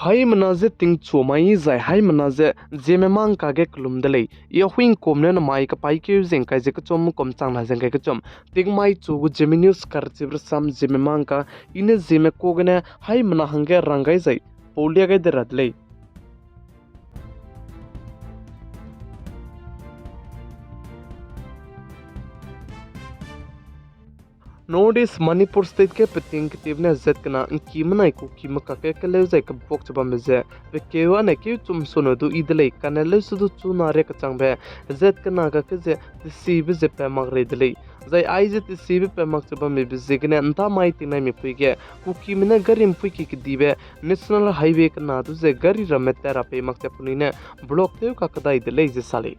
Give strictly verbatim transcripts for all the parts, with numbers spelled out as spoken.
Haimena ze tingchu mai zai haimena ze Zeme mangka ge kelum de lei. I Ahuingkum ne namai kapaîkeu ze ngkai ze kechum kum changna ze ngkai kechum. Tingmai chu gu Zeme News karchibe rasam Zeme mangka, i ne Zeme ka gene haimena hangge rang gai zai paulia gai de ra de lei. North East Manipur State ge peting ketibe ne zat kena ngki menai Kuki mekak ge keleu zai kebuak che bambe ze, pe keu ane keu chum sone du yi de lei, kane leusu du chuna ria kechangbe zat kena ga ke ze tesibe ze pa mak rei de lei. Zai aize tesibe pa mak che bambe be ziegene ntamai tingnaimipui ge Kukime ne gari mpuiki kedibe National Highway kena du ze gari ramme tat ra pei mak che penui ne block tew kakedai de lei ze sa lei.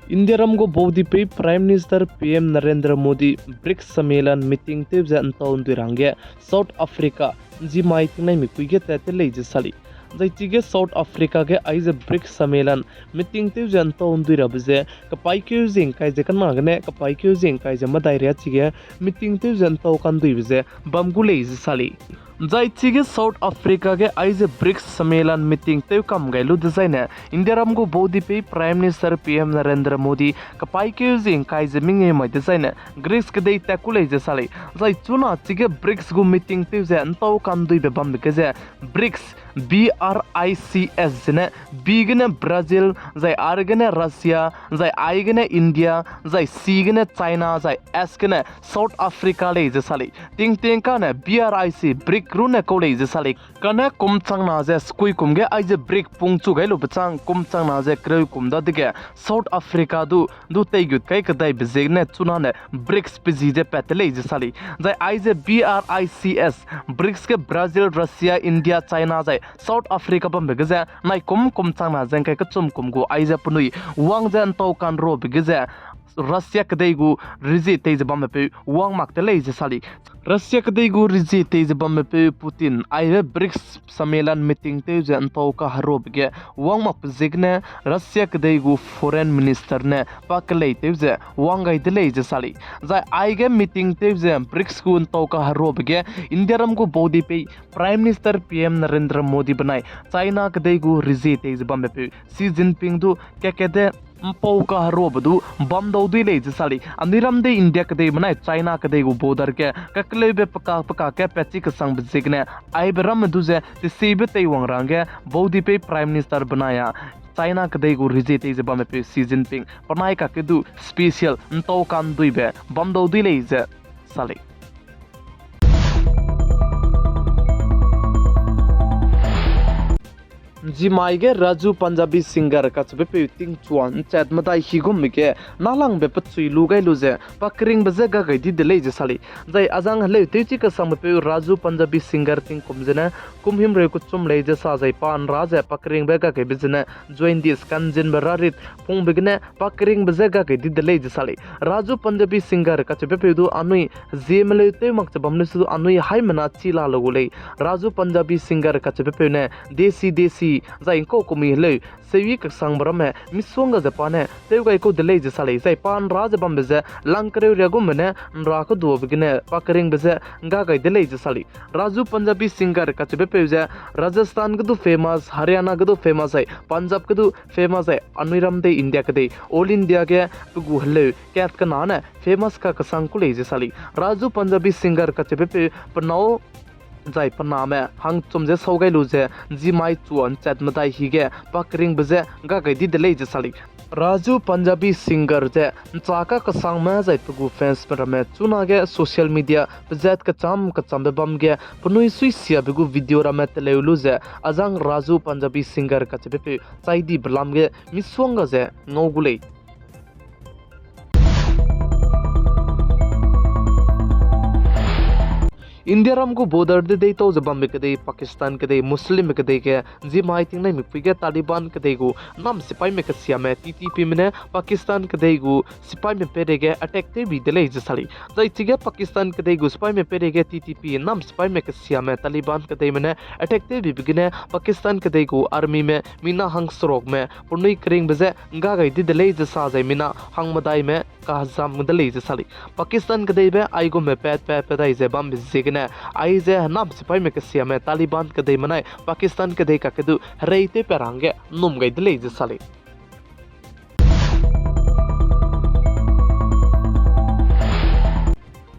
Indiaram gu baudipeu Prime Minister P M Narendra Modi BRICS Sammelan meeting tew ze ntau ndui ra hangge South Africa nzimai tingnaimipui ge tat te lei ze sa lei. Zai chige South Africa ge aize BRICS Sammelan meeting tew ze ntau ndui rabe ze kapaîkeu ze ngkai ze kena gene kapaîkeu ze ngkai ze medai ria chige meeting tew ze ntau kanduibe ze bam gu lei ze sa lei. Zai chige South Africa ge aize BRICS Sammelan meeting tew kam gai lu dezaine Indiaram gu baudipeu Prime Minister P M Narendra Modi kapaîkeu ze ngkai ze mengeu mai dezaine Greece kedei tat ku lei ze sa lei. Zai chuna chige BRICS gu meeting tew ze ntau kanduibe bambe ge ze BRICS, B R I C S zene, B gene Brazil, zai R gene Russia, zai I gene India, zai C gene China, zai S gene South Africa lei ze sa lei. Tingting kane B R I C, BRICS rune kau lei ze sa lei. Kane kum changna ze skui kum ge aize BRICS pungchu gai lube chang kum changna ze kereu kum dadege South Africa du du teigut kai kedaibe ziegene chunane BRICS pe zi ze pat te lei ze sa lei. Zai aize B R I C S, BRICS ge Brazil, Russia, India, China zai South Africa bambe ge ze naikum kum changna ze ngkai kechum kum gu aize penui wang ze ntau kanrobe ge ze Russia kedei gu rezie tei ze bamme peu wang mak te lei ze sa lei. Russia kedei gu rezie tei ze bamme peu Putin aibe BRICS Sammelan meeting tew ze ntau kaherobe ge wang makbe ziegene Russia kedei gu foreign minister ne pa kelei tew ze wang gai de lei ze sa lei. Zai aige meeting tew ze BRICS gu ntau kaherobe ge Indiaram gu baudipeu Prime Minister P M Narendra Modi benai China kedei gu rezie tei ze bamme peu Xi Jinping du kakade mpau kaherobe du bam dau dui lei ze sa lei. Anui ram dei India kedei benai China kedei gu border ge kakeleube peka peka ge patchi kesangbe ziegene aibe ramme du ze tesibe teiwang ra hangge baudipeu Prime Minister benai a China kedei gu rezie tei ze bamme peu Xi Jinping penai kakge du special ntau kanduibe bam dau dui lei ze sa lei. Nzimai ge Raju Punjabi singer kacheube peu tingchua nchat medai higumme ge nalangbe pechui lu gai lu ze pa keringbe je ga gai di de lei ze sa lei. Zai azang heleu tewchi kesangbe peu Raju Punjabi singer tingkum zene kum himreu kechum lei ze sa zai pa nra ze pa keringbe ga gaibe zene join dis kanzinbe rarit pungbe gene pa keringbe je ga gai di de lei ze sa lei. Raju Punjabi singer kacheube peu du anui Zeme leu tew mak che bam leu su du anui haimena chi la lu gu lei. Raju Punjabi singer kacheube peu ne Desi Desi zai ngkau kumi heleu sewi kesangbe ramme misongga ze pa ne tew gai kau de lei ze sa lei. Zai pa nra ze bambe ze lang kereu ria gumme ne nra keduabe gene pa keringbe je ga gai de lei ze sa lei. Raju Punjabi singer kacheube peu ze Rajasthan ge du famous, Haryana ge du famous zai Punjab ge du famous zai anui ram dei India kedei all India ge pe gu heleu kat kena ne famous kakesang ku lei ze sa lei. Raju Punjabi singer kacheube peu pe nâu zai pe name hangchum ze sau gai lu ze nzimai chua nchat medai hige pa keringbe je ga gai di de lei ze sa lei. Raju Punjabi singer ze ncha kakesangme zai pe gu fansme ramme chunage social media pezat kecham kechambe bam ge penui suisiabe gu video ramme teleu lu ze azang Raju Punjabi singer kacheube peu chai dibe lam ge misongga ze ngau gu lei. India ram gu border de deitau ze bambe kedei Pakistan kedei Muslimme kedei ge nzimai tingnaimipui ge Taliban kedei gu nam sipaime kesiame T T Pme ne Pakistan kedei gu sipaime peireige attack tewbi de lei ze sa lei. Zai chige Pakistan kedei gu sipaime peireige T T P nam sipaime kesiame Taliban kedeime ne attack tewbibe gene Pakistan kedei gu armyme mina hangserukme penui keringbe je ngga gai di de lei ze sa zai mina hangmedaime kahezam de lei ze sa lei. Pakistan kedeibe aigumbe pat pat pe dai ze bambe ziegene, aize henam sipaime kesiame Taliban kedei menai Pakistan kedei kakge du herei tewpat ra hangge nnum gai de lei ze sa lei.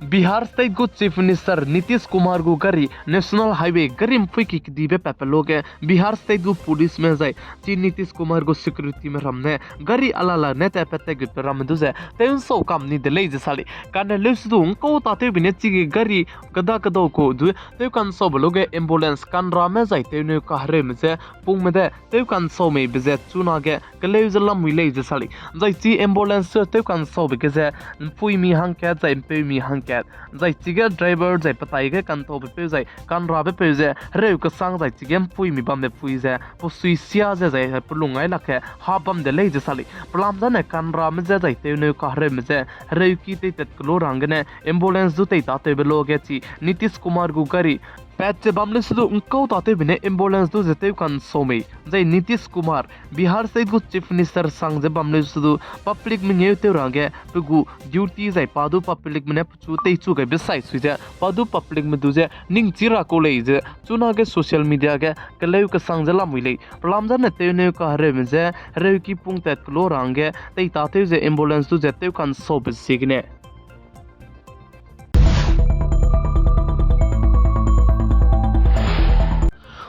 Bihar State gu Chief Minister Nitish Kumar gu gari National Highway gari mpuiki kedibe patpe luage Bihar State gu policeme zai chi Nitish Kumar gu securityme ram ne gari alala ne tatpat tat gutbe ramme du ze tew nsau kam ni de lei ze sa lei. Kane leusedu ngkau tatewbe ne chige gari keda kedau ku du tew kansaube luage ambulance kanrame zai tewneu kahereume je pungme de tew kansau meibe ze chunage keleu ze lamui lei ze sa lei. Zai chi ambulance tew kansaube ge ze mpuimi hangkat zai mpeumi hangkat, zai chige driver zai petai ge kantaube peu zai kanrabe peu ze hereu kesang zai chige mpuimi bambe pui ze pesui sia ze zai pelung ai lakge ha bam de lei ze sa lei. Pelam zane kanrame je zai tewneu kahereume je hereuki teitat kelu ra hanggene ambulance du teitatewbe luage chi Nitish Kumar gu gari pat ze bam leusedu ngkau tatewbe ne ambulance du ze tew kansau mei. Zai Nitish Kumar Bihar State gu Chief Minister sang ze bam leusedu public mengeu tew ra hangge pe gu duty zai pa du publicme ne pechu teichu gaibe sai sui ze pa du publicme du ze ningchi ra kau lei ze chunage social media ge keleu kesang ze lamui lei. Pelam zane tewneu kahereume je hereuki pungtat kelu ra hangge teitatew ze ambulance du ze tew kansaube ziegene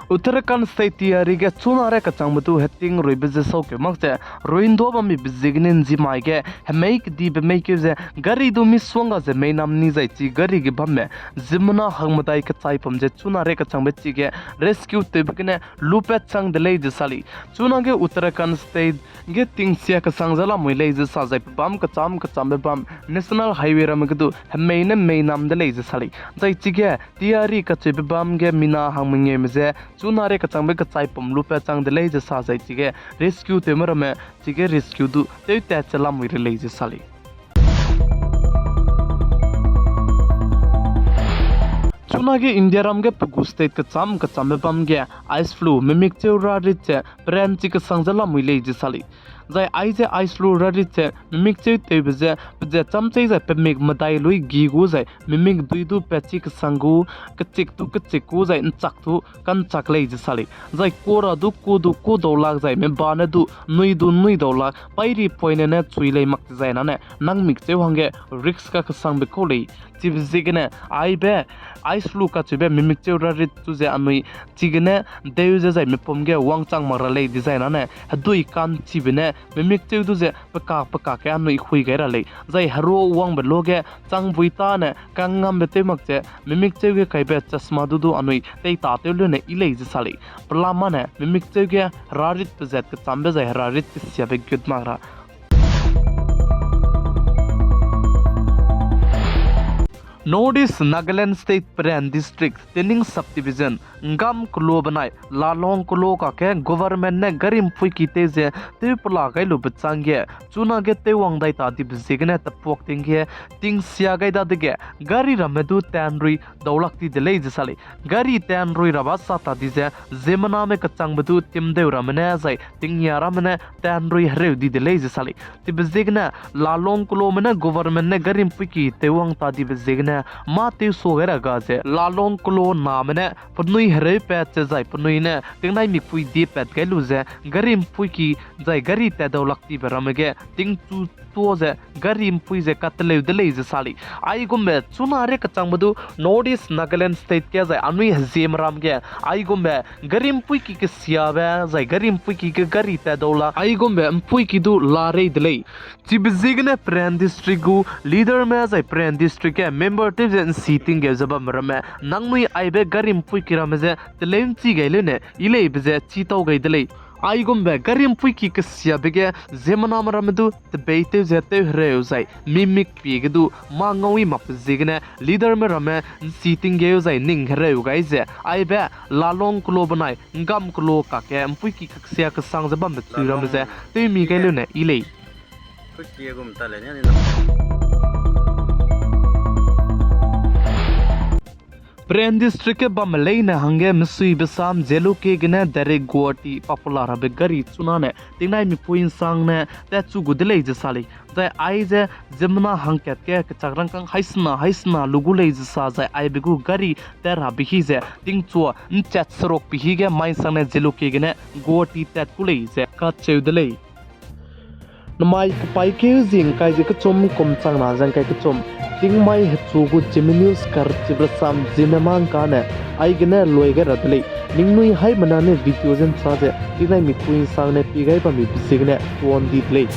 Uttarakhand State Tiahri ge chunare kechangbe du heting ruibe ze saukeu mak ze, ruindua bammibe ziegene nzimai ge hemei kedibe meikeu ze gari du misongga ze meinam ni zai chi gari ge bamme ziemmena hangmedai kechaipum ze chunare kechangbe chige rescue tewbe gene lupat chang de lei ze sa lei. Chunage Uttarakhand State ge tingsia kesang ze lamui lei ze sa zai pebâm kecham kechambe bam National Highway ramme ge du hemei ne meinam de lei ze sa lei. Zai chige Tiahri kacheube bam ge mina hangmengeume je chunare kechangbe kechaipum lupat chang de lei ze sa zai chige rescue tewme ramme chige rescue du tewtat ze lamui re lei ze sa lei. Chunage India ram ge pe gu state kecham kechambe bam ge ice flu mimikcheu rarit ze peranchi kesang ze lamui lei ze sa lei. Zai aize ice flu rarit ze mimikcheu tewbe ze pe ze chamchei zai pemik medai lui gi gu zai mimik dui du patchi kesang gu, kechik du kechik gu zai nchak du kanchak lei ze sa lei. Zai kura du ku du ku dau lak zai meba ne du nui du nui dau lak pairi poine ne chui lei mak dezai nane nang mikcheu hangge risk kakesangbe kau lei. Chibe ziegene aibe ice flu kacheube mimikcheu rarit chu ze anui chigene deu ze zai mipum ge wangchang mak ra lei dezai nane hedui ka'nchibe ne mimikcheu du ze pekak pekak ge anui hui gai ra lei. Zai heru wangbe luage changbuî tâne kangngambe tew mak ze mimikcheu ge kaibe chashma du du anui teitatew lune yi lei ze sa lei. Pelam mane mimikcheu ge herarit pezat kechambe zai herarit kesiabe gut mak ra North East Nagaland State Peren District, Tening Subdivision, Ngam kelo benai Lalong kelo kakge government ne gari mpuiki tew ze tew pela gai lube chang ge, chunage tewwang dai ta dibe ziegene tepuak ting ge tingsia gai dadege, gari ramme du tanrui daulak ti de lei ze sa lei. Gari tanrui rabe sa ta di ze, ziemmename kechangbe du timdeu ramme ne zai tingyaramme ne tanrui hereu di de lei ze sa lei. Chibe ziegene Lalong kelome ne government ne gari mpuiki tewwang ta dibe ziegene mâ tewsua gai ra ga ze Lalong kelo name ne penui hereupat ze zai penui ne tingnai mikpui diepat gai lu ze gari mpuiki zai gari tat daulak tibe ramme ge tingchu tuâ ze gari mpui ze kateleu de lei ze sa lei. Aigumbe chunare kechangbe du North East Nagaland State ge zai anui hezieme ram ge aigumbe gari mpuiki kesiabe zai gari mpuiki ge gari tat daulak aigumbe mpuiki du larei de lei. Chibe ziegene Peren District gu leaderme zai Peren District ge member tew ze nsi tinggeu ze bamme ramme nangnui aibe gari mpuiki ramme ze teleu nchi gai leune yi leibe ze chitau gai de lei. Aigumbe gari mpuiki kesiabe ge ziemmename ramme du tebeitew ze tew hereu zai mimik pie ge du mâ ngau i makbe ziegene leaderme ramme nsi tinggeu zai ning hereu gai ze aibe Lalong kelo benai Ngam kelo kakge mpuiki kaksia kesang ze bambe chui ramme ze tewmi gai leune yi lei. Peren District ge bamme leine hangge mesuibe sam Jalukie gene direct Guwahati popular rabe gari chunane tingnaimipui nsangne tatchu gu de lei ze sa lei. Zai aize ziemmena hangkat ge kechak rangkâng haisena haisena lu gu lei ze sa zai aibe gu gari tat rabe hi ze tingchua nchat serukbe hi ge mai nsangne Jalukie gene Guwahati tat gu lei ze kacheu de lei. Namai kepaîkeu zie ngkai ze kechum kum changna ze ngkai kechum, tingmai hechu gu Zeme News karchibe rasam Zeme mangkane aigene lui gai ra de lei. Ningnui haimena ne video ze nsa ze tingnaimipui nsangne pie gai bammibe ziegene tuan di de lei.